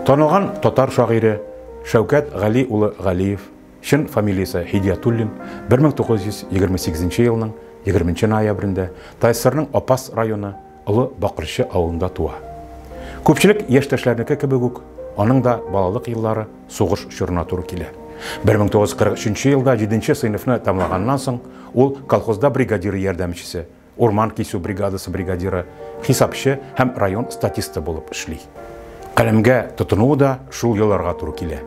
Танылган татар шагыйре Шәүкәт Гали улы Галиев, чын фамилиясе Һидиятуллин, 1928 елның 20 ноябрендә ТАССРның Апас районы Олы Бакырчы авылында туа. Күпчелек яшьтәшләрнеке кебек үк, аның да балалык еллары сугыш чорына туры килә. 1943 елда 7 сыйныфны тәмамлаганнан соң, ул колхозда бригадиры ярдәмчесе, урман кисү бригадасы бригадиры, хисапчы һәм район статисты булып эшли. Каләмгә тотынуы да шул елларга туры килә.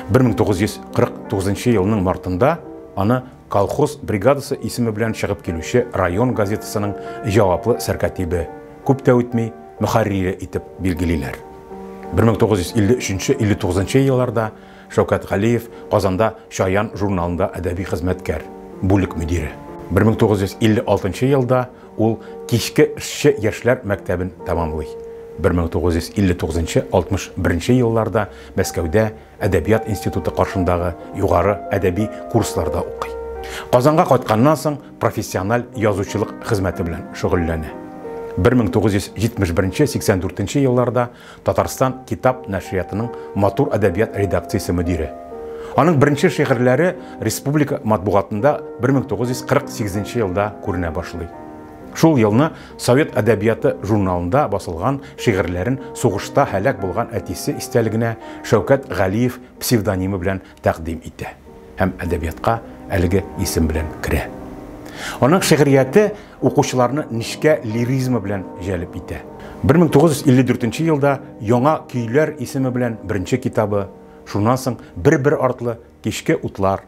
1949 елның мартында аны колхоз бригадасы исеме белән чыгып килүче район газетасының җаваплы сәркатибе, күп тә үтми, мөхәррире итеп билгелиләр. 1953-59 елларда Шәүкәт Галиев Казанда Чаян журналында әдәби хезмәткәр, бүлек мөдире. 1956 елда ул кичке эшче яшьләр мәктәбен тәмамлый. 1959-61 елларда Мәскәүдә Әдәбият институты каршындагы югары әдәби курсларда укый. Казанга кайтканнан соң профессиональ язучылык хезмәте белән шөгыльләнә. 1971-84 елларда Татарстан китап нәшриятының матур әдәбият редакциясе мөдире. Аның беренче шигырьләре республика матбугатында 1948 елда күренә башлый. Шул елны Совет әдәбияты журналында басылган шигырьләрен сугышта һәлак булган әтисе истәлегенә Шәүкәт Галиев псевдонимы белән тәкъдим итә һәм әдәбиятка әлеге исем белән керә. Аның шигърияте укучыларны нечкә лиризмы белән җәлеп итә. 1954 елда Яңа көйләр исеме белән беренче китабы, шуннан соң бер-бер артлы Кичке утлар,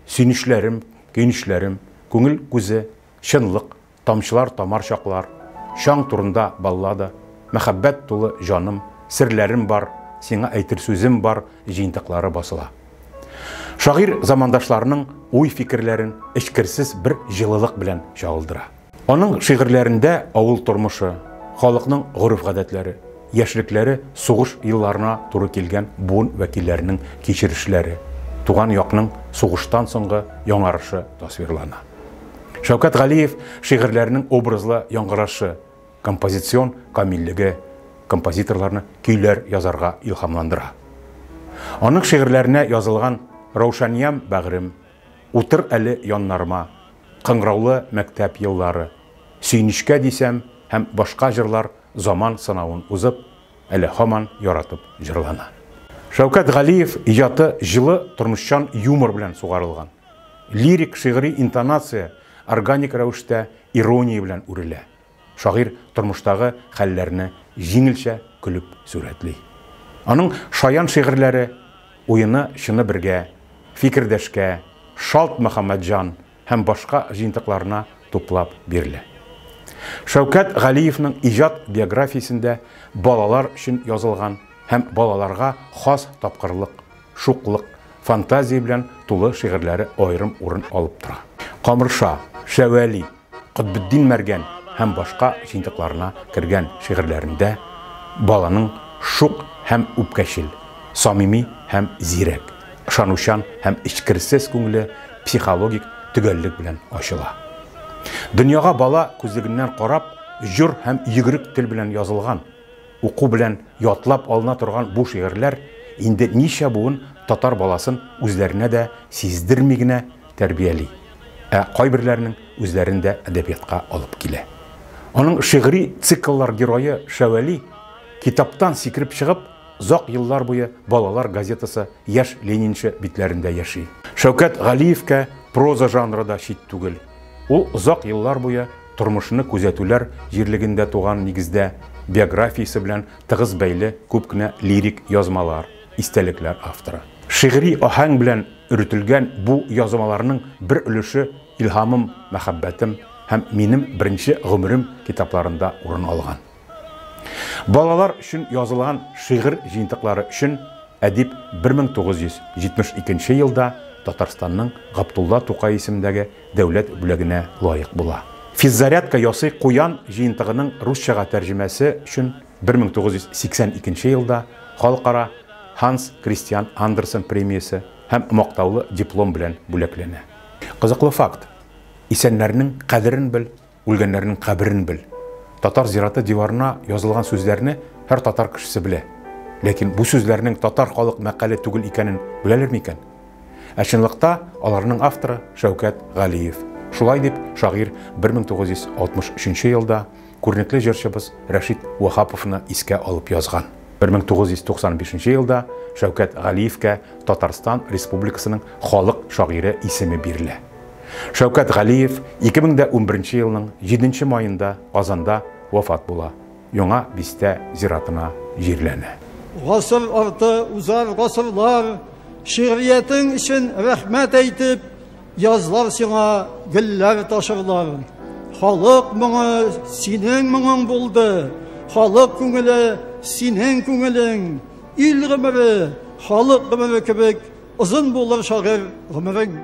Сөенечләрем, көенечләрем, Күңел күзе, Чынлык, Тамчылар тамар чаклар, Чаң турында баллада, Мәхәббәт тулы җаным, Серләрем бар, Сиңа әйтер сүзем бар җыентыклары басыла. Шагыйрь замандашларының уй-фикерләрен эчкерсез бер җылылык белән чагылдыра. Аның шигырьләрендә авыл тормышы, халыкның гореф-гадәтләре, яшьлекләре сугыш елларына туры килгән буын вәкилләренең кичерешләре, туган якның сугыштан соңгы яңарышы тасвирлана. Шәүкәт Галиев шигырьләренең образлы яңгырашы, композицион камиллеге композиторларны көйләр язарга илһамландыра. Аның шигырьләренә язылган Раушаниям бәгърем, Утыр әле яннарыма, Кыңгыраулы мәктәп еллары, Сөенечкә дисәм һәм башка җырлар заман сынавын узып, әле һаман яратып җырлана. Шәүкәт Галиев иҗаты җылы тормышчан юмор белән сугарылган. Лирик шигъри интонация органик рәвештә ирония белән үрелә. Шагыйрь тормыштагы хәлләрне җиңелчә көлеп сурәтли. Аның шаян шигырьләре Уены чыны бергә, Фикердәшкә, Шалт Мөхәммәтҗан һәм башка җыентыкларына туплап бирелә. Шәүкәт Галиевның иҗат биографиясендә балалар өчен язылган һәм балаларга хас тапкырлык, шуклык, фантазия белән тулы шигырьләре аерым урын алып тора. Камырша, Шәвәли, Котбетдин Мәргән һәм башка җыентыкларына кергән шигырьләрендә баланың шук һәм үпкәчел, самими һәм зирәк, ышанучан һәм эчкерсез күңеле психологик төгәллек белән ачыла. Дөньяга бала күзлегеннән карап, җор һәм йөгерек тел белән язылган, уку белән ятлап алына торган бу шигырьләр инде ничә буын татар баласын үзләренә дә сиздерми генә тәрбияли, ә кайберләренең үзләрен дә әдәбиятка алып килә. Аның шигъри цикллар герое Шәвәли китаптан сикереп чыгып, озак еллар буе балалар газетасы Яшь ленинчы битләрендә яши. Шәүкәт Галиевкә проза жанры да чит түгел. Ул озак еллар буе тормышны күзәтүләр җирлегендә туган нигездә биографиясе белән тыгыз бәйле күп кенә лирик язмалар, истәлекләр авторы. Шигъри аһәң белән өретелгән бу язмаларның бер өлеше Илһамым, мәхәббәтем һәм Минем беренче гомерем китапларында урын алган. Балалар өчен язылган шигырь җыентыклары өчен әдип 1972 елда Татарстанның Габдулла Тукай исемендәге дәүләт бүләгенә лаек була. Физзарядка ясый куян җыентыгының русчага тәрҗемәсе өчен 1982 елда Халыкара Һанс Кристиан Андерсен премиясе һәм мактаулы диплом белән бүләкләнә. Кызыклы факт, исәннәрнең кадерен бел, үлгәннәрнең каберен бел. Татар зираты диварына язылган сүзләрне һәр татар кешесе белә. Ләкин бу сүзләрнең татар халык мәкале түгел икәнен беләләр микән? Ә чынлыкта аларның авторы Шәүкәт Галиев. Шулай дип шагыйрь 1963 елда күренекле җырчыбыз Рәшит Ваһаповны искә алып язган. 1995 елда Шәүкәт Галиевкә Татарстан Республикасының халык шагыйре исеме бирелә. Шәүкәт Галиев 2011 елның 7 маенда Казанда вафат була. Яңа бистә зиратына җирләнә. Гасыр арты узар гасырлар, шигъриятең өчен рәхмәт әйтеп, язлар сиңа гөлләр ташырлар. Халык моңы синең моңың булды, халык күңеле синең күңелең, ил гомере халык гомере кебек озын булыр шагыйрь гомерең.